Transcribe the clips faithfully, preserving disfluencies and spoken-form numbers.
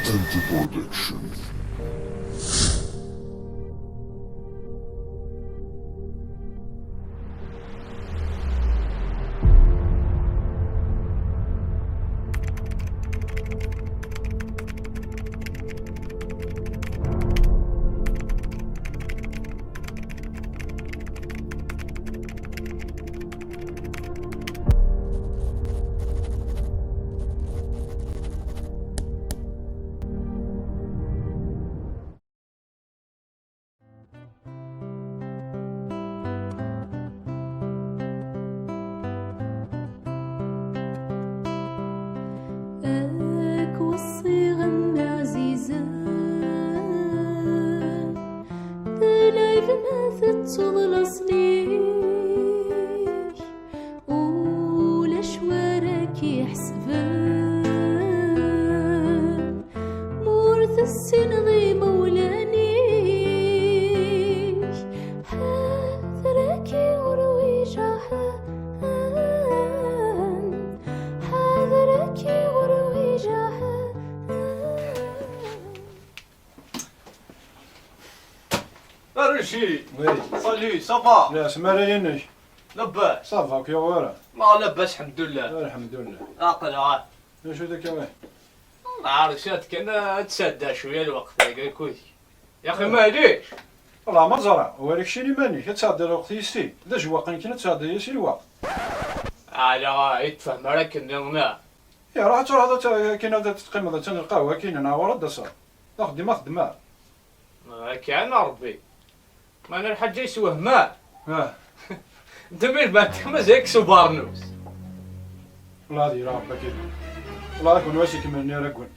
Enter Production. Ad k-weṣṣiɣ a mmi ɛzizen, d lɛib ma tettuḍ laṣel-ik. Ulac wara k-iḥesben, ma ur tessineḍ imawlan-ik. Ḥader ad k-iɣurwij, ḥader ad k-iɣurwij. Aruci! Oui. Salut, ça va? La, semara-inek. Labas. Ça va, kya wara? Ma labas, ḥemdullah. Alḥemdullah. Aql-aɣ. D acu d akka? Ɛerṣat kan ad tesɛedda cwiya lweqt dagi akked-k. Yaxi maɛlic. Wallah ma ẓra, wara keččini iman-ik, ad tesɛedda lweqt yis-i. D ajewwaq kan ad tesɛedda yis-i lweqt. Ala, i tfehmeḍ ara akken nniḍen. Ya, ruḥ ad truḥeḍ ad t-, akken ad teqqimeḍ attan lqahwa akken, neɣ ɣur ad d-taseḍ. Axeddim axeddem. Akka a Rebbi. Meɛna lḥaǧa yeswehma. Ah. Deux mille vingt et un mazal-ik s ubernus. Wallah ad yira Rebbi akken. Wallah ad kun wass ikemlen iraggen.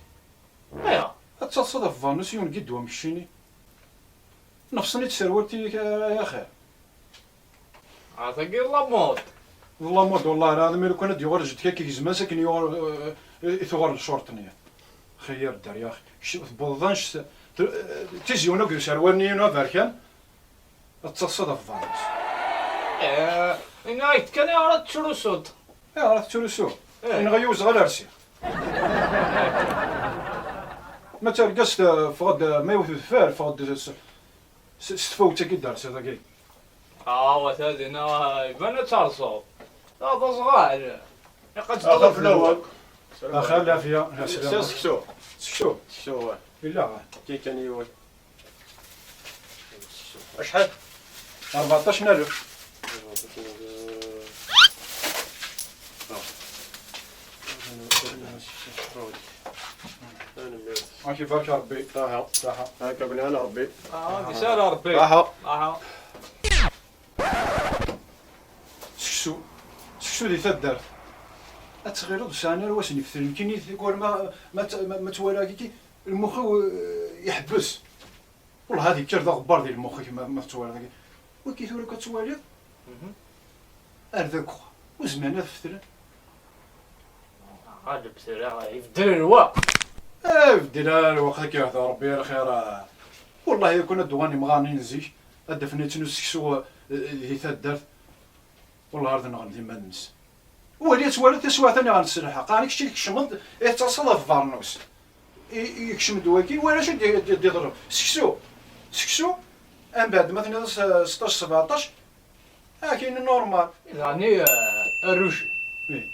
Ayɣer? Ad taseḍ ɣef ubernus yiwen n yiddu am keččini. Nefṣen-itt terwalt-ik, ay axir. Ah, tagi d la mode. D la mode, wallah lɛaḍim, i lukan ad d-yuɣal jeddi-k ad k-igzem ass akken yuɣal, eh, i tuɣal lecurt-nni. Xeyyer dderya, axi. Kec-, tewweḍ d annect-, t-, eh, tizi-wen akked userwal-nni-inu aberkan, ad d-taseḍ ɣef ubernus. Eh, ini-ak-d kan ayɣer ad tettrusuḍ. Ayɣer ad tettrusuḍ? Eh. Inɣa-yi uzɣal rsiɣ. Ma d targast, eh, ffeɣ-d, eh, ma yewwet udfel, ffeɣ-d s, s, s tfawt-agi d-tersiḍ-agi. Ah, wa ta dinna, iban ad terseḍ. Ah, d aẓɣal. Ilaq ad Axir teddreḍ fell-awen. Axir lɛafya, lɛeslama. Seksu. Seksu. Seksu, wa. Yella. Kya kan yiwen. Acḥal? Rbeɛṭac n alef. Tanemmirt. Ak ibarek Rebbi. Aha. Aha. Haka bnan Rebbi. Ah, di sara Rebbi. Aha. Aha. Seksu. Seksu di taddart. Ad tɣileḍ ur sɛan ara wasen ifetren. Kini tikwal ma, ma, ma, ma twala kiki, lmux-iw, eh, iḥebbes. Wellah ad yekker d aɣebbar di lmux-ik ma, ma tettwaliḍ akka. Wagi tura akka tettwaliḍ? Mhm. Ar d akk. Ur zmiren ad fetren. Ɣaleb tura ibeddel lweqt. Eh, ibeddel ara lweqt, ad k-ihder Rebbi ar lxir. Wellah, i kun ad d-uɣalen imɣaren n zik, ad d-afen ittnu seksu, eh, di taddart. Wellah, ar d-nɣen d iman-nnes. Wali ad twaliḍ taswiɛt-nni ɣer nesselḥaq. Ɛni kečč i tkecmeḍ, i tettaseḍ ɣef bernus. I, i yekcem-d wagi, wala acu d-, d-, d-iḍleb? Seksu. Seksu. Ambeɛd ma tniḍ s-, seṭṭac, sebɛeṭac, akin normal. Daɣen, eh, a Ruji. Ih.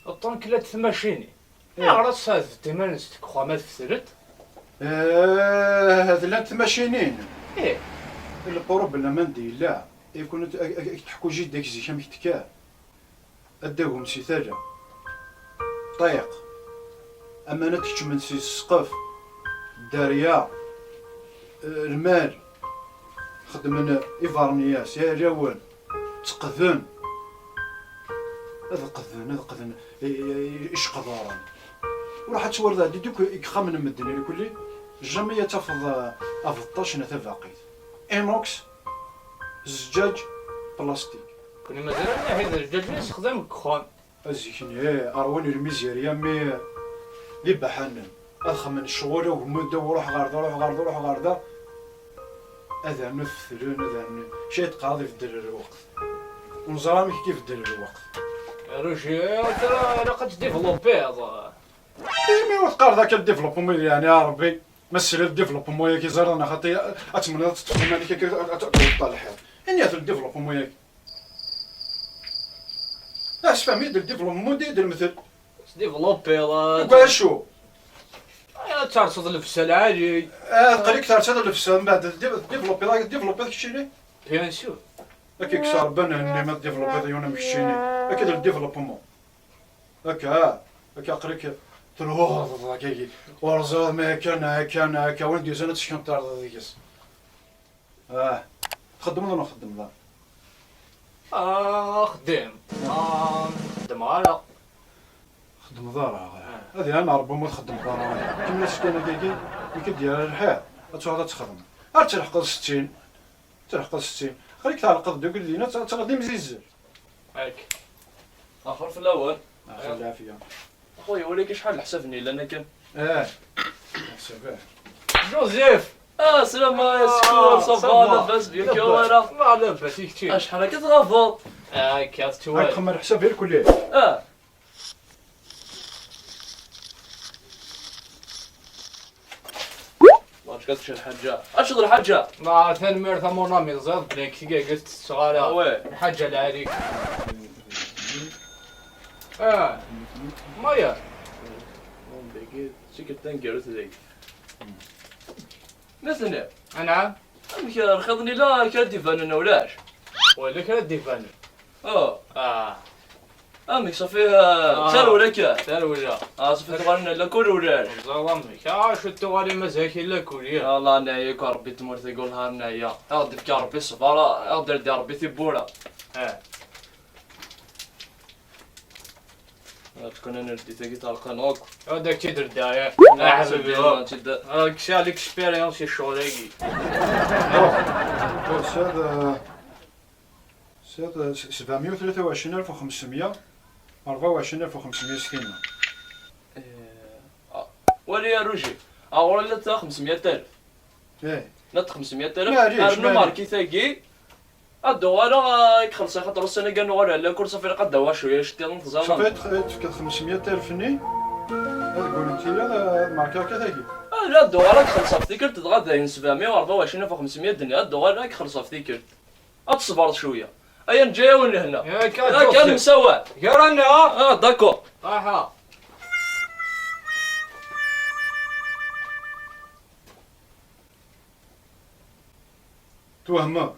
Ṭṭanklat tmacinin. Ih. Ayɣer ad tesɛedbeḍ iman-nnes deg uxxam ad fetret? Eh, llant tmacinin. Ih. Lprublem anda yella, i kun ad, ad, ad, ad teḥku jida-k zik amek tekker. Ad d-tagem si tala. Ṭṭiq. Aman ad kecmen si ssqef. Dderya. Eh, lmal. Xedmen ibernyas, arrawen. Tteqden. Ad qeden, ad qeden i, i, i, iceqḍaren. Ruḥ ad twaliḍ, ɛeddi-d akk i yexxamen n medden irkelli, jamais ad tafeḍ, eh, abeṭṭac neɣ tabaqit. Inox, zzǧaǧ, plastik. Kunwi mazal akken aḥid zzǧaǧ i nessexdam deg uxxam. Azik-nni, eh, ṛwan lmizirya, mi d ibaḥanen. Ad xemmen ccɣel, agmudd, ruḥ ɣer da, ruḥ ɣer da, ruḥ ɣer da. Ad rnu fetren, ad rnu. Cay teqqareḍ ibeddel lweqt. Ur neẓri amek i ibeddel lweqt. Ruji, tara ilaq ad tdivlupiḍ. Imi ur teqqareḍ akka le développement, yeɛni a Rebbi, ma tesliḍ le développement-agi ẓriɣ neɣ xaṭi, ad tmenniḍ ad teṭṭfeḍ iman-ik akka, ad, ad, ad tewweḍ ɣer lḥiḍ. Ini-as le développement-agi. Asfhem-iyi-d le développement, d lemtel. Développer, euh, deg wacu? Ad terseḍ llebsa lɛali. Ah, aql-ik terseḍ llebsa, mbeɛd développer, développer keččini? Bien sûr. Akka yekkes Rebbi nhenni ma développer yiwen am keččini. Akka d le développement. Akka, akka aql-ik truḥeḍ akkagi. Ur ẓriɣ ma akka neɣ akka neɣ akka, win d-yusan ad teckenṭardeḍ deg-s. Ah, txeddmeḍ neɣ xeddmeḍ ara? Ah, xeddim. Ah, xeddmeɣ ara. Xeddmeḍ ara. Ah. Ad iɛan Rebbi ma txeddmeḍ ara. Kemmel askan akkagi, mi k-id-yerra lḥal, ad truḥeḍ ad txedmeḍ. Ar telḥqeḍ settin. Telḥqeḍ settin. Xallik tɛelqeḍ deg dinna, ad tɣeḍ imzizzel. Ak. Axir fell-awen. Axir lɛafya. Axuya, wali-k acḥal leḥsab-nni yellan akken. Eh. Leḥsab, eh. Joseph! Ah, slam, ah, skur, ça va, ça va, labas, bien que voilà. Ma labas, i kečči? Acḥal akka tɣabeḍ? Ah, akka tettwali. Ak xemmer leḥsab irkelli. Ah. Mačči ad tečč lḥaǧa. Acu d lḥaǧa? Ma tanemmirt a mon ami, ẓriɣ belli nekk tigagest ur tetteɣ ara. Ah ouais. Lḥaǧa lɛali. Ah, Maya. Dagi d tikkelt taneggarut dagi. Nutni. Anɛam. Amek rxiḍen ila kra d-ibanen ulac? Wala kra d-ibanen. Oh. Ah. Amek safi, ah, tarewla kan? Tarewla. Ah, safi tuɣalin lakul ulac. Ẓer amek. Ah, acu tuɣalin mazal-ik lakul, ya. Allah neɛya-k a Rebbi tmurt-agi wellah neɛya. Aɣ-d-ifk Rebbi ṣṣber, aɣ-d-irdi Rebbi tiwwura. Ah. Ad tkun ad nreddi tagi talqin akk. Ad ak-tt-id-reddeɣ, ya. Ah, aḥbib, ad tt-id-, ah, kkes-aɣ l'expérience i ccɣel-agi. Bon, bon, sɛiɣ, euh, sɛiɣ, euh, s-, sebɛemya u tlata u ɛecrin alef u xemsemya, rebɛa u ɛecrin alef u xemsemya s tinna. Eh, ah, wali a Ruji, ɣur-i la ta xemsemya alef. Eh. La ta xemsemya alef, maɛlic, rnu maɛlic. Marki tagi, ad uɣaleɣ, ah, ad k-xellṣeɣ, xaṭer ussan-agi ad nuɣal ar lakul, safi ilaq ad d-awiɣ cwiya iceṭṭiḍen, teẓriḍ. Safi ad tefkeḍ xemsemya alef-nni, ad ggunent tiyaḍ, ah, markiɣ akka tagi. Ah, la, ad uɣaleɣ ad k-xellṣeɣ ɣef tikkelt, dɣa dayen sebɛemya u rebɛa u ɛecrin alef u xemsemya d-nniɣ, ad uɣaleɣ ad k-xellṣeɣ ɣef tikkelt. Ad tṣebreḍ cwiya. Aya neǧǧa-yawen lehna. Yak, ad nemsawal. Gar-aneɣ. Ah, d'accord. Aha. Twehmeḍ?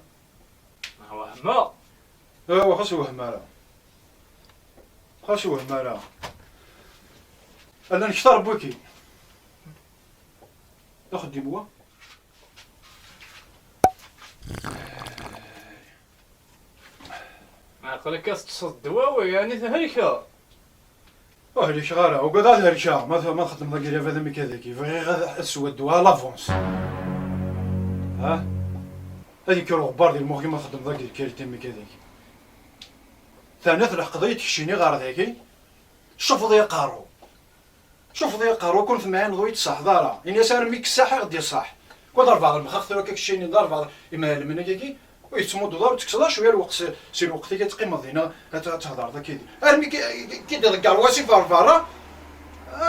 Wehmeɣ. Awa, xas wehmeɣ ara. Xas wehmeɣ ara. Ala nekter n wiki. Axeddim wa? Aql-ak ad teṭṭseḍ ddwawi, yeɛni thelkeḍ. Ur helkeɣ ara, ugadeɣ ad helkeɣ. Ma, ma txeddmeḍ agirab ad amikadaki, bɣiɣ ad, ad sweɣ ddwa à l'avance. Ha? Ad yekker uɣebbar di lmuxi ma txeddmeḍ agirkal amikadaki. Terna tleḥqeḍ-iyi-d keččini ɣer dagi, tcufeḍ-iyi aqerru. Cufeḍ-iyi aqerru, kun temɛineḍ ur yi-d-tṣaḥeḍ ara. Ini-as armi k-saḥ i ɣ-d-iṣaḥ. Kun d rbeɛ d lemxax tura akka keččini, d rbeɛ d imɛelmen akka-agi, ur yettmudduḍ ara, ur tekkseḍ ara cwiya lweqt si, si lweqt-agi ad teqqimeḍ dinna, ad, ad thedreḍ akka yid-i. Armi k-, k-, k-id-iḍegger wasif ɣer berra,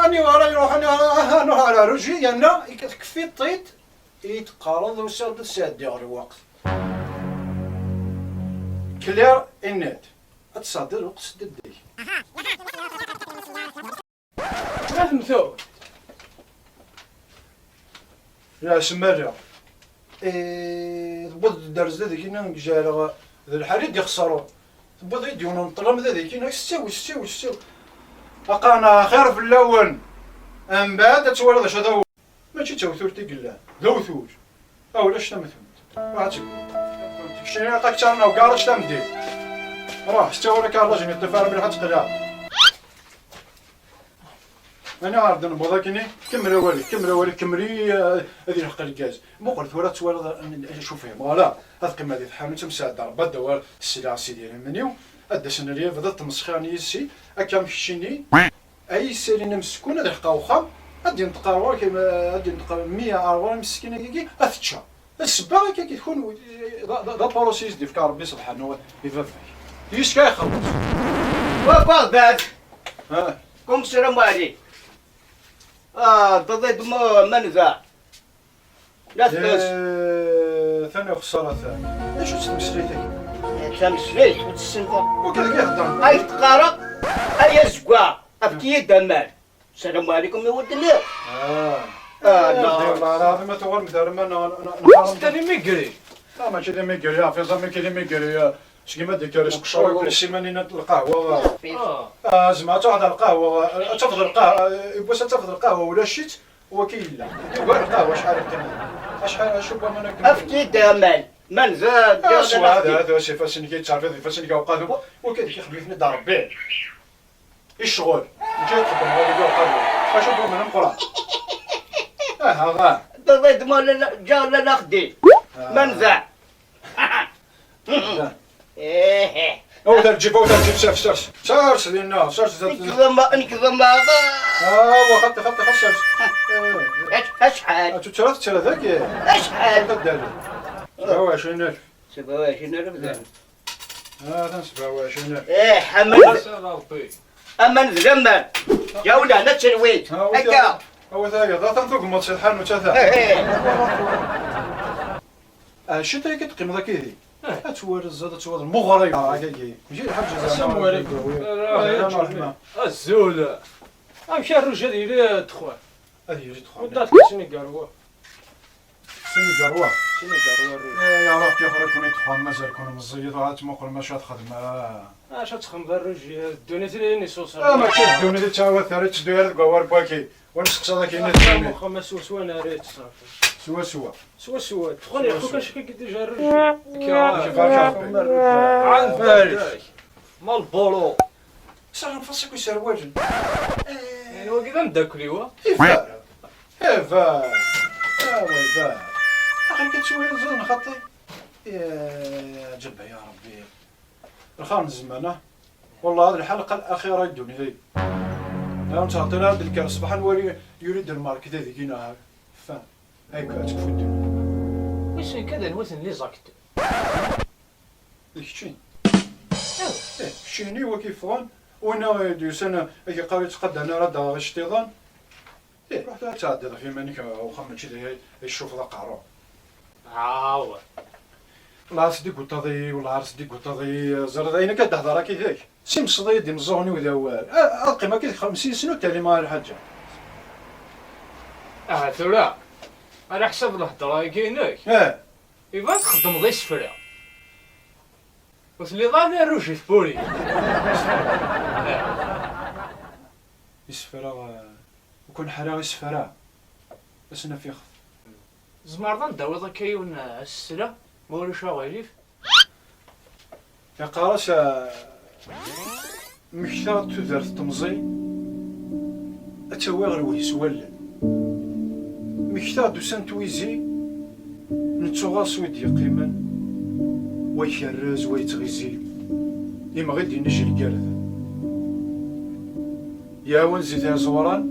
aniwa ara iruḥen, aha, nuḥ ara ruji, yerna tekfiḍ-t-id, i yi-d-teqqareḍ usiɣ-d ad sɛeddiɣ lweqt. Claire et net, ad tesɛeddiḍ lweqt s ddek. Ma temtuḍ? Ya, semma-d. Eh, tewweḍ-d dderz da deg-i, nnan deg jeɛleɣ d lḥal i d-ixeṣren. Tewweḍ-iyi-d yiwen n ṭṭlam da deg-i, nnan, "Ssew, ssew, ssew." Aqan axir fell-awen. Mbeɛd ad twaliḍ acu ad awen. Mačči d tawtult i yellan, d awtul. A ulac tamtunt. Ruḥ ad teg. Keččini ilaq ad k-ttaren awgaṛaj tameddit. Ruḥ, s ttawil akka, ṛṛaǧ-nni ṭṭif ara mliḥ ad teqleɛ. Ani ɣer d-newweḍ akkenni, kemmel awal-ik, kemmel awal-ik, kemmel i, eh, ad ilḥeq lgaz. Muqel tura ad twaliḍ, eh, acu fhimeɣ ara. Ad qqimeɣ di tḥanut, am sɛedda Rebbi ad d-awiɣ ssla s idrimen-iw, ad d-asen lɛibad, ad tmesxiren yis-i, akka am keččini. Ay isalin ameskun ad iḥeq wexxam, ad d-yenṭeq ar ɣur-k, ad d-yenṭeq mmi ar ɣur-i meskin-agi, ad t-ččeɣ. D ssebba akka-agi tkun, d, d, d apurusi i s-d-ifka Rebbi subḥanahu i baba-k. Yis-k ay ixelleṣ. Baba, bab. Ah. Kum sera mwari. Ah, d baba d ma-, manza. La tfes. Eh, tani xsara tani. D acu-tt tmeslayt-agi? Eh, tameslayt, ur tessineḍ ara. Ur kif i heddren. Ay teqqareḍ, ay azeggaɣ, efk-iyi-d aman. Salam ɛlikum i wadden-iw. Ah. Ah, eh, la. Di Allah, la, ma tuɣalem d arma n-, n-, n-, n-, d imigri. Ah, mačči d imigri, ah, Fiẓa, mačči d imigri, ah. Segmi ad d-ikker isqeccer akk s iman-in n lqahwa. Ah. Ah, zeɛma ad tafeḍ lqahwa, ad tafeḍ lqahwa, yiwwas ad tafeḍ lqahwa ulac-itt, waki yella. Yugar lqahwa acḥal n tama. Acḥal, acu n waman akken. Efk-iyi-d aman. Man za, ah, swa, hada, hada, s ifassen-ik, yettɛerfiḍ ifassen-ik, a uqadu. Waki d-ixdem-iten-id Rebbi. I ccɣel. Nekk ad xeddmeɣ wagi d uqadu. Acu n waman ameqqran. Aha, ɣa. Ḍaḍa d ma la, la, ǧa la naxdi. Ah. Man za. Awet ar lǧib, awet ar lǧib, sers, sers. Sers dinna, sers zdat. Nekk d ama-, nekk d amaḍi. Ah, wa, xaṭi, xaṭi, xaṭi, sers. Ac-, acḥal? Ah, tuttra, tuttra dagi. Acḥal? Xaṭi, dali. Sebɛa u ɛecrin alef. Sebɛa u ɛecrin alef dali. Ah, atan sebɛa u ɛecrin alef. Eh, aman d, aman d laman. Ya wlehna terwit. Ah, wa, akka. Awet aya, atan tugmeḍ si lḥanut, atan. Eh, eh. Ah, ciṭ akka teqqimeḍ akka ihi. Eh. Ad twaliḍ zad, ad twaliḍ lmuɣra. Ah, akka ihi. Mačči d lḥaǧa. Ass zama amwarid. Azul. Amek a Rruj ad yili ddexxan? Ad yili ddexxan. Uddat-k sinigarwa. Sinigarwa. Sinigarwa Rruj. Eh, ya Rebbi, axir-iken i ddexxan, mazal-ken meẓẓiyit, ad tmuqlem acu ad txedmem. Acu ad txedmeḍ a Rruj, ddunit i d-yini s uṣer. Ah, mačči d ddunit i ttɛawad ara tetteddu ara deg wawal n waki. Wa nesteqsa dagi, ah, ddunit. Axxam swaswa nari yettṣerrif. Swaswa. Swaswa. Ddexxan yeqqu kan cika ki dija Rruj. Kif, kif, kif. Ɛan barek. Ma lbolo. Serrem-as akk iserwalen. Eh, wagi d ameddakel-iw, a? Ibar. Ibar. Awa ibar. Axir-k ad twaliḍ zad n xaṭi. Ya ǧebba ya Rebbi. Lxir n zzman, ah. Wallah, hada lḥal qal axir ay ddunit-agi. Ur nettɛeṭṭil ara d lkar ṣṣbeḥ, nwali yuli-d lmark da deg-i neɣ fan. Akka, ad tekfu ddunit. Wissen kan d anwa-ten les acteurs? D keččini. Awa. Eh, keččini, wa k-yeffɣen, winna i d-yusan, ad k-yeqqar ur ttqaddan ara ad d-aɣeɣ iceṭṭiḍen. Eh, ruḥ ad tɛeddiḍ ɣef yiman-ik, a uxxam mačči d ay, ay tcuffeḍ aqerru. Awa. Lɛers d-iguṭaḍ-iyi, lɛers d-iguṭaḍ-iyi, ẓriḍ ayen akka d-hḍeṛ akka yid-k? Simseḍ-iyi-d imeẓẓuɣen-iw d awal. A, ad qqimeɣ akka deg xemsin sna ur ttɛellimeɣ ara lḥaǧa. Aha tura, ala ḥsab lhedṛa-agi-inek. Eh. Iban txeddmeḍ isefra. Ur telliḍ ara d Rruj i tburi. Isefra, eh, ur ken-ḥriɣ isefra. Ad s-naf ixef. Tzemreḍ ad n-d-tawiḍ akka yiwen, eh, asesla, ma ulac aɣilif? Yeqqar-as, eh, mmektaɣ-d tudert n temẓi, ad tawi ɣer wehis wallen. Mmektaɣ-d ussan n twizi, nettuɣaḍ s wi d-yeqqimen, wa ikerrez, wa yettɣizi, imɣi d-inij lgerden. Yiɛawen zzit iẓewren,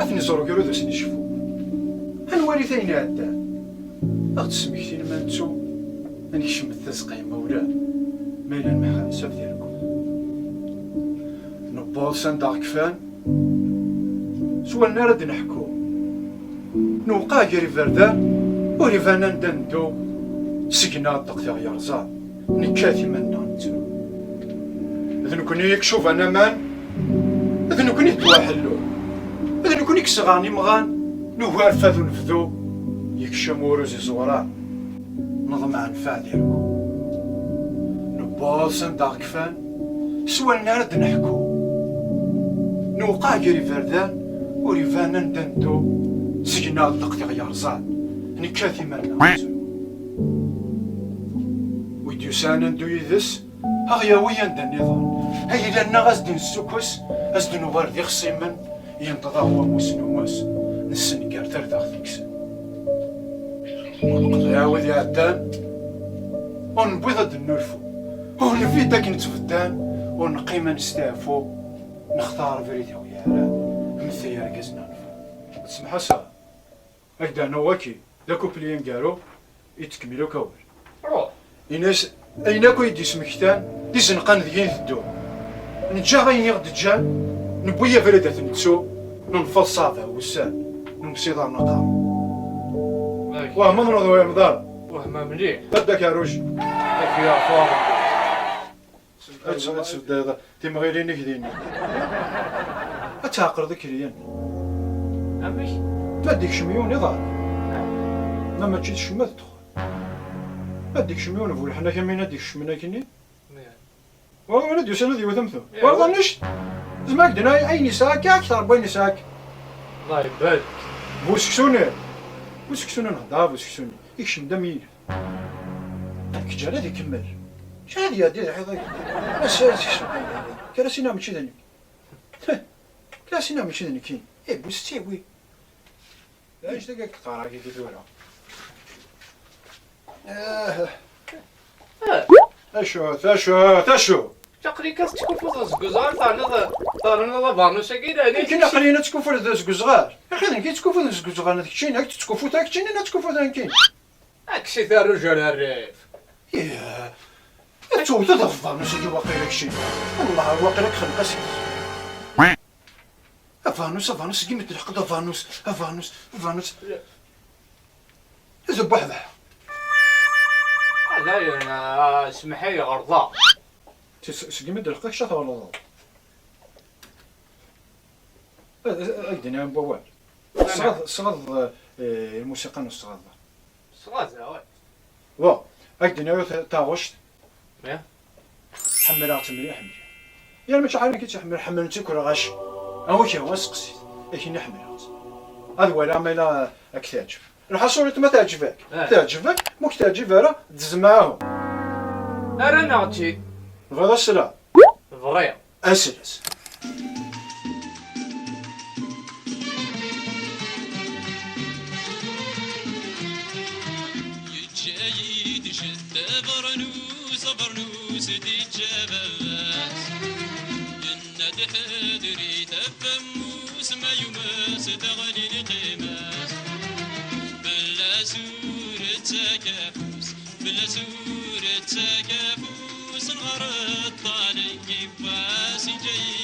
ad ten-iẓer ugrud ad sen-icfu. Ad nwalit ayen iɛeddan, ad ɣ-d-smektin ma nettu, ad nekcem tazeqqa imawlan, ma yella nemḥasab di rrku. Newweḍ s anda ɣ-kfan, s wallen ara d-neḥku. Newqeɛ gar iberdan, ur iban anda neddu, seg-neɣ ddeq tiɣ yerẓan. Nekkat iman-nneɣ nettru. D nekkni i icuban aman, d nekkni i yettwaḥellun, d nekkni i yesɣan imɣan n ugarfad unebdu, yekcem uruz iẓewran, neḍmeɛ nfeɛ di rrku. Newweḍ s anda ɣ-kfan, s wallen ara d-neḥku. Newqeɛ gar iberdan, ur iban anda neddu, seg-neɣ ddeq tiɣ yerẓan, nekkat iman-nneɣ nettru. Wi d-yusan ad neddu yid-s, a ɣ-yawi anda nniḍen. Ayla-nneɣ a s-d-nessukkes, a s-d-nuɣal d ixṣimen, yenṭeḍ-aɣ wamus n umus, nessenger tardaɣt deg-sen. Ur neqḍiɛ wid iɛeddan, ur newwiḍ ad d-nnulfu, ur nbid akken ttbeddan, ur neqqim ad nesteɛfu, nextar abrid ur yeɛran, mtay argaz neɣ nfa. Semḥ-as a. Ad k-d-rnuɣ waki, d akupli aneggaru i d-tkemmil akk awal. Ruḥ. Ini-as, ayen akk i d-ismektan, d izenqan deg i nteddu. Neǧǧa ayen i ɣ-d-ǧǧan, newwi abrid ad t-nettu, Nenfeḍ ṣṣaba wussan, nemsiḍer neqqar. Wah, ma tneḍ wayem dar. Wah, ma mliḥ. Dadda Karuj. Ad k-yeɛfu Ṛebbi. Ad tt-, ad tesbeddeḍ timɣilin-ik din. Ad tɛeqleḍ ikeryan. Amek? Ma d-ikcem yiwen iḍan. Ma mačči d ccemma d ddexxan. Ma d-ikcem yiwen bu leḥnak am win ad d-ikecmen akkenni. Wala win ad d-yusan ad yewwet amtu. Wala annect. Zma ak-d-nini ayen yesɛa akka akter n wayen yesɛa akka. Allah ibarek. Bu seksu-nni. Bu seksu-nni nhedder, bu seksu-nni. Ikcem-d am yilef. Ad kečč ara ad ikemmel. Acu ad iɛeddi d lḥiḍ-agi? Ass-a, ad seksu. Kra sina mačči d nekk. Kra sina mačči d nekkin. Eh, bu setti wi. D annect-agi ad k-qqareɣ agi tura. Ah. Ah. Acu, acu, acu? Aql-ik ad tettkufuḍ deg uzɣar, terniḍ, terniḍ abernus-agi, la, la. Nekkin aql-iyi ad tkufuḍ deg uzɣar. Axi d nekk i ttkufun deg uzɣar, d keččini, ad tettkufuḍ, d keččini ad tkufuḍ, d nekkin. Ad k-sitaruj ar rrif. Yah. Ad tewteḍ abernus-agi waqila keččini. Wellah, waqila ad k-xenqeɣ seg-s. Abernus, abernus, seg imi d-tleḥqeḍ abernus, abernus, abernus. Zebbuḥ da. Dayen, ah, semmeḥ-iyi ɣelḍeɣ. Seg imi d-tleḥqeḍ kečč ad tɣelḍeḍ. Ad, ad, ad k-d-iniɣ wawal. Tesɣaḍ, tesɣaḍ, eh, lmusiqa n usɣaḍ. Tesɣaḍ, awal. Wa, ad k-d-iniɣ ta-, taɣect. Ih. Ḥemmleɣ-tt mliḥ, mliḥ. Yal mačči ḥarin ki tt-ḥemmel, ḥemmlen-tt akk lɣaci. Awi-k, awi, aseqsi-t. Akken i ḥemmleɣ-tt. Ad waliɣ ma yella ad k-teɛǧeb. Lḥaṣun, ma teɛǧeb-ak, eh, teɛǧeb-ak, ma ur k-teɛǧib ara, d zzem-ahu. Ara neɣ-tt-id. Tebɣiḍ asla? Bɣiɣ. Asla. Yeǧǧa-yi-d jeddi abernus, abernus i d-yeǧǧa baba-s. Yenna-d ḥedri tafammus, ma yumes teɣli lqima-s. Fell-as ur ttak afus, fell-as ur ttak afus, nɣer ṭṭal n yibbas, yeǧǧa-yi